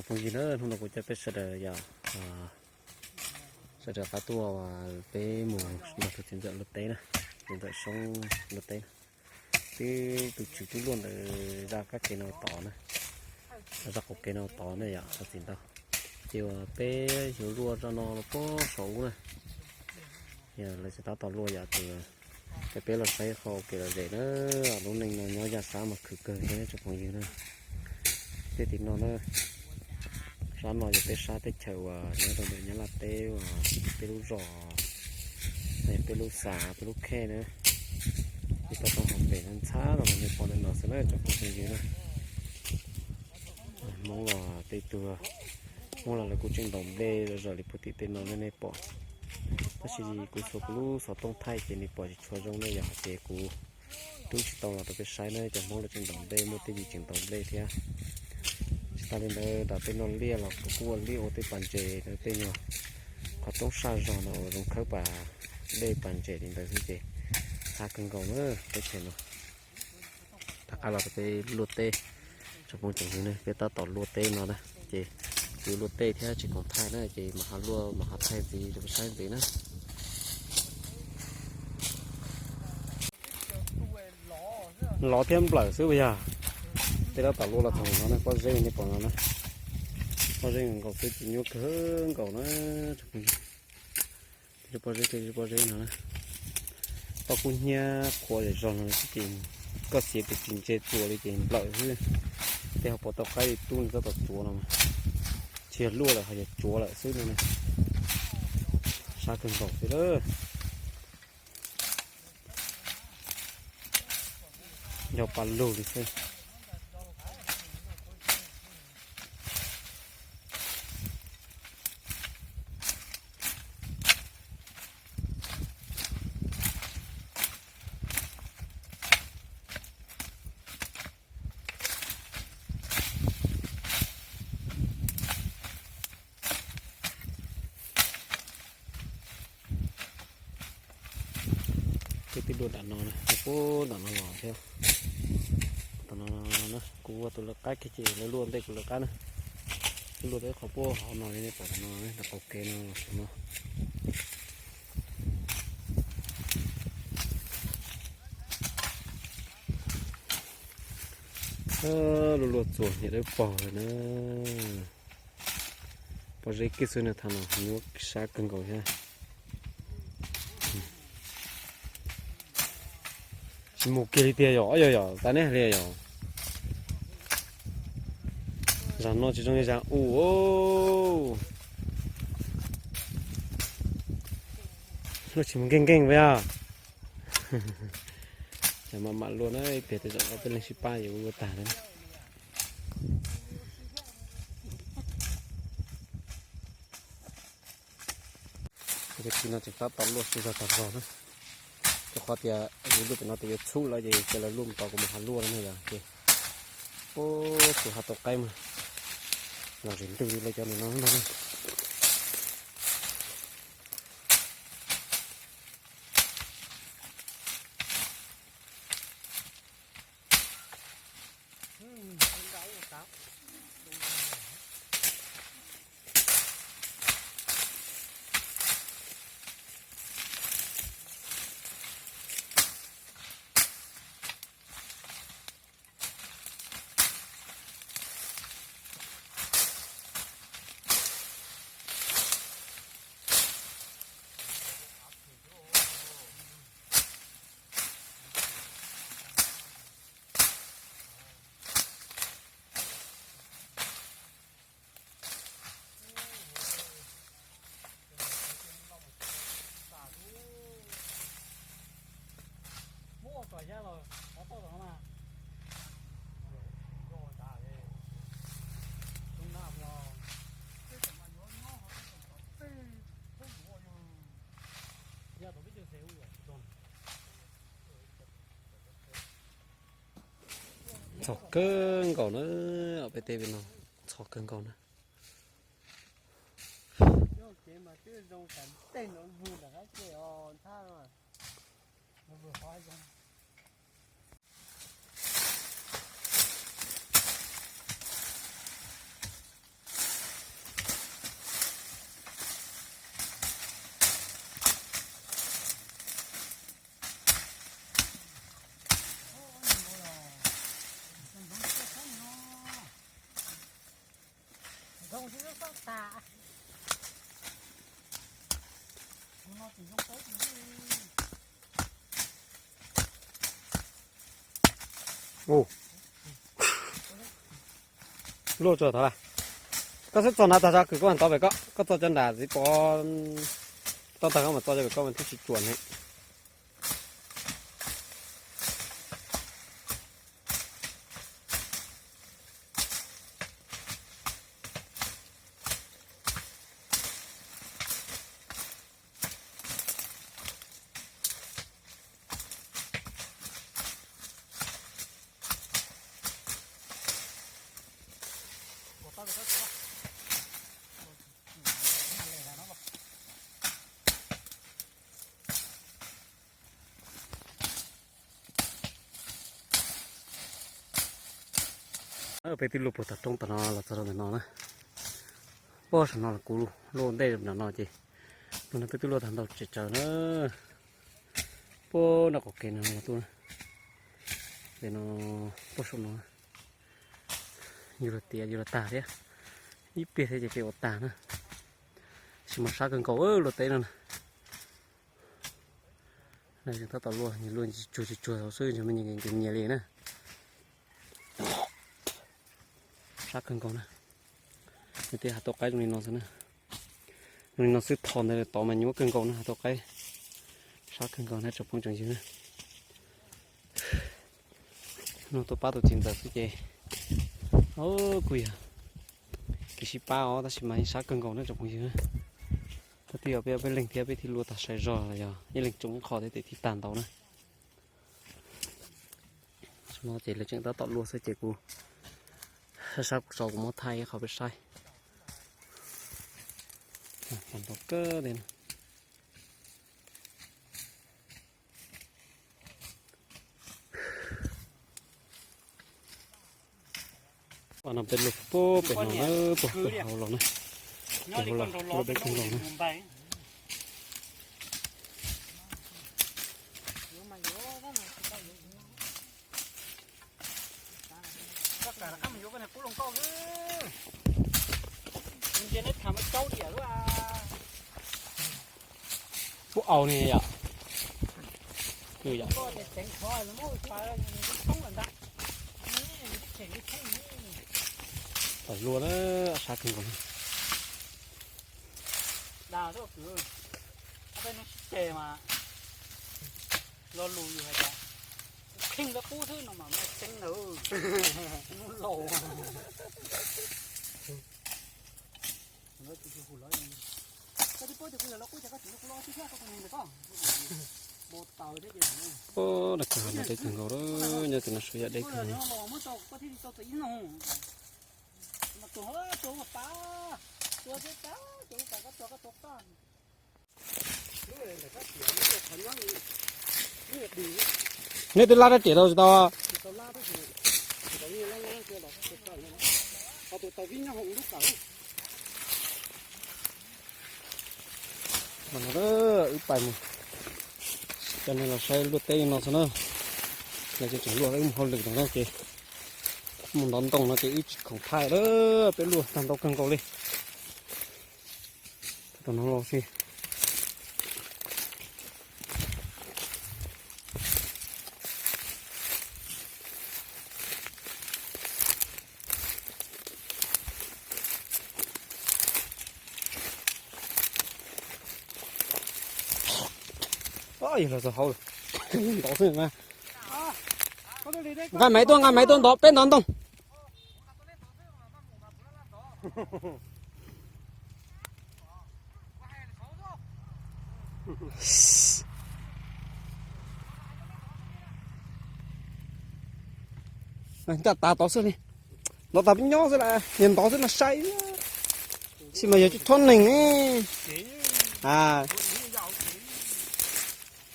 Phooj ywg na, hnub no kuv coj peb sawv daws yog sawv daws qab tuaj peb mus nrog tus txiv ntxawm luaj teb na, txiv ntxawm Soob luaj teb na. Twb tus tswv twb luaj ntawm zaj qab kev no tod na, zaj qaum kev no tod na yom, txog txim ntau. Ces uas peb yuav luaj zaj no los puag saum ub na. Yog lawv tsis tab tom luaj yom, ces peb los saib qhov ua kev lom zem na. Lub neej no nyob yaj sab mas khwv kawg thiab tsoom phooj ywg na. Tej tim no na, sab no yog peb sab teb chaws uas nyob rau ntawm Nyab Laj teb uas peb lub zos, peb lub xav, peb lub khej na. Ces tau tau hauv pem no ntxhab los nej pom ntawm no xwb na tsoom phooj ywg na. Hmoob los tej tug, Hmoob los lawv kuj tseem ntaus nplej zom zaws li puag tim tej no nej pom. Tab sis kuv xuas kuv lub xov tooj thaij ces nws pom tsis tshua zoo na yom, ces kuv twb tsis tau los rau peb saib na, cov Hmoob lawv tseem ntaus nplej, muaj tej yim tseem ntaus nplej thiab. Tsis tas li ntawd, nram tej no liaj los kuj ua liaj ua tej pas ntses, tej nyuag qhov roob saj zog no uas zoo khawb pas dej pas ntses li ntawd xwb ces sab kawg nkaus na teb chaws no. Rov qab los rau peb luaj teb, tsoom phooj tsoom ywg ne, peb tab tom luaj teb no na, ces yuav luaj teb thiab tsis khoom thaij na, ces mam ho luaj mam ho thaij ntxiv rau peb saib ntxiv na. Lov thiab nplawm xwb puas yog? Peb tab tom luaj los txog no na, pob zeb nej pom no na, pob zeb nkaus xwb ces nyuaj kawg nkaus na. Tej pob zeb, tej pob zeb no na, toj kub hnyiab qhuav zom zaws no ces koj xiav tes tsis ntse txuas li ces nplawm xwb. Tej hauv paus tau qaib li tub nws tab tom tsuav no, tsis yog luaj lawm ho yog tsuav lawm xwb no. Sab kawg nkaus xwb lawm. Yog pa lug li xwb. Peb twb luaj nram no na, puag nram no los thiab. Tom no na, kuv ua tus lawv qab kiag ces lawv luaj ntej kuv lawv qab na. Twb luaj tau ib qho puag hauv no li nej pom tom no, tom qaum kev no saum no. Luaj luaj txuas niam dawb paug lawm na. Pob zeb kiag xwb na, thaum no nyuaj sab kawg nkaus thiab. Tsis mus kiag li tiag yom, yog yog tas neb li yom. Zag no tsis zoo li zag u. Luaj tsis mus nkeej nkeej li a. Ces mam mam luaj na, ib pliag tej zaum peb leeg sib pab yuav luaj tag na. Tus kwv tij no tseem tab tom luaj sib zog tag zog na. Rau qhov tias yus luaj pem no tias yuav txhub lawm ces cia lawv luaj mus tod kuv mam ho luaj no na yom. Ces ub, tus ho tau qaib mas los zem ntws li lawv cov ntawm no ntag na. Ntxhov kawg nkaus na, peb teb pem no ntxhov kawg nkaus na. Luaj tso tod la. Koj xub txog nrad tag zog kws koj mam tau pem koj, koj txog cov nram txiv pov tau tag koj mam txog cov pem koj mas thiaj tsis tsuam ne. Peb twb luaj puag tom roob tom no los txog rau ntawm no na. Puag saum no los kuv luaj ntej rau ntawm no ces tus no peb twb luaj tag ntau tsev tsawv na. Puag nram qaum kev no los tuaj na. Pem no puag saum no yus los tiav yus los tag thiab. Ib pliag thiab ces peb ua tag na. Tab sis mas sab kawg nkaus luaj teb no na. Tab tom luaj, luaj tsis tsuag tsis tsuag tau xwb, ntshe me nyias nyias li na. Sab kawg nkaus na. Nws twb hav tau qaib zoo li no xwb na. Zoo li no xwb, tho ntawd tod mas nyuaj kawg nkaus na, hav tau qaib. Sab kawg nkaus na tsoom phooj tsoom ywg na. Nug tuaj pab tus txiv ntxawm xwb ces, o, kuj yog kev sib pab os, tab sis mas yeej sab kawg nkaus na tsoom phooj ywg na. Thaum twg yog peb, peb leeg thiab peb thiaj luaj tag sai zog los yog ib leeg tsoo ib qho thiab tes thiaj tag ntau na. No ces lawv tseem tab tom luaj xwb ces kuv sab sab kuv tso kuv muab thaij ib qho peb saib. Tag ntau kawg li na. Ua no peb luaj puag pem no na, puag pem hauv los na. Pem hauv los luaj peb kawg nkaus na. Kuv au ne yom. Yom. Tawm luaj na, sab kawg nkaus. Dag xwb kwv, ob peb hnub sib ceg mas lo lus yus hais tias kheej lawv qub xwb no mas muaj tseeb ntawd. Hnub laus. Koj twb paub tias kuv yog lawv qub ces koj tseem muab kuv lub ob txhiab thiab koj tus neeg ntawd koj. Ua taws thiab ces. Dab kawg no deb kawg nkaus, nyob tim no suav yam deb kawg no. Muab tso koj thiaj li tau txog ib noo. Mas tuag tuag ua tas, tuag thiab tas, tuag ua tas koj tuag koj tuag koj. Nej twb lab rab riam tau tsis tau? Mas no wb pais mus, cov neeg los saib luaj teb li no xwb na. Lawv tseem luaj, wb mus hauj lwm no ces mus ntov ntoo no ces wb tsis khoom thaij lawm, peb luaj tag ntau kawg nkaus li. Tom no los xwb. Yog los txog hauv lawm. Ntov xwb na. Nqa maiv tuaj, nqa maiv tuaj ntov, peb ntov ntoo. Ncaj tas tod xwb li. Ntov tas peb nyob xwb las, yog ntov xwb mas sai. Tab sis mas yog tsis thob neeg ne. A,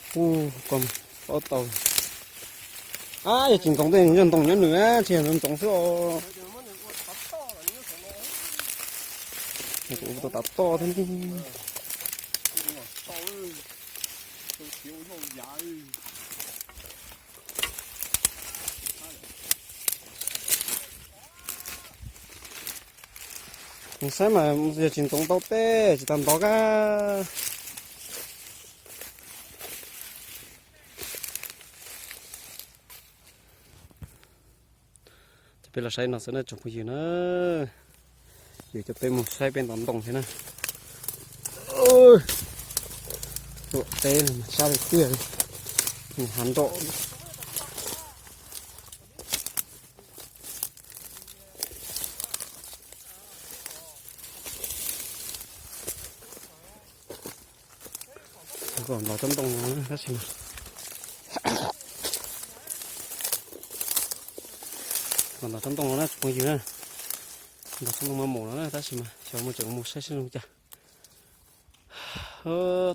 hu, ko, ob tau. A, yog tsis ntxoov tej yog ntoo nyob nws, tsis yog ntxoov xwb os. Ua tau tas toj thiab. Saib mas yog tsis ntxoov tau tej tsis tas ntov kab. Peb los saib no xwb na tsoom phooj ywg na. Yuav coj peb mus saib peb ntov ntoo thiab na. Tuam teb no mas sab tiag tiag li. Hav nroj. Kom ntov tsob ntoo no tab sis mas, kom ntov tsob ntoo no na tsoom phooj ywg na. Ntov tsob ntoo maj maum no na tab sis mas xyov muaj tseem mus saib seb zoo cas.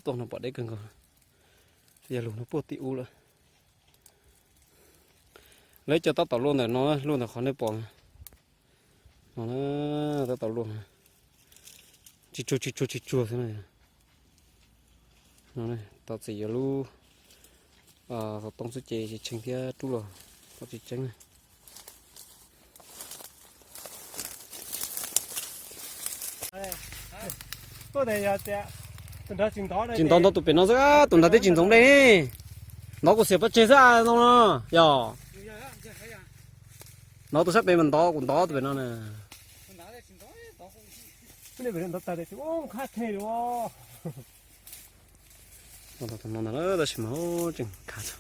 Tuaj no pom deb kawg nkaus. Yog lug no puag tim ub lawm. Lawv cov tab tom luaj ntawm no, luaj ntawm qhov nej pom no na, tab tom luaj. Tsis tsuag tsis tsuag tsis tsuag xwb na. Tom txim yuav lub xov tooj xwb ces tsis tshee thiab rub los kom tsis tseeb. Tsis ntov ntov tus pem no xwb, tus nrad twb tsis ntxoov nplej ne. Ntov kuv xiam pov tseg xwb no no. Yog ntov tus sab pem mas ntov kuv ntov tus pem no na. Ntov tus no ntag tab sis mas tseem khav txog.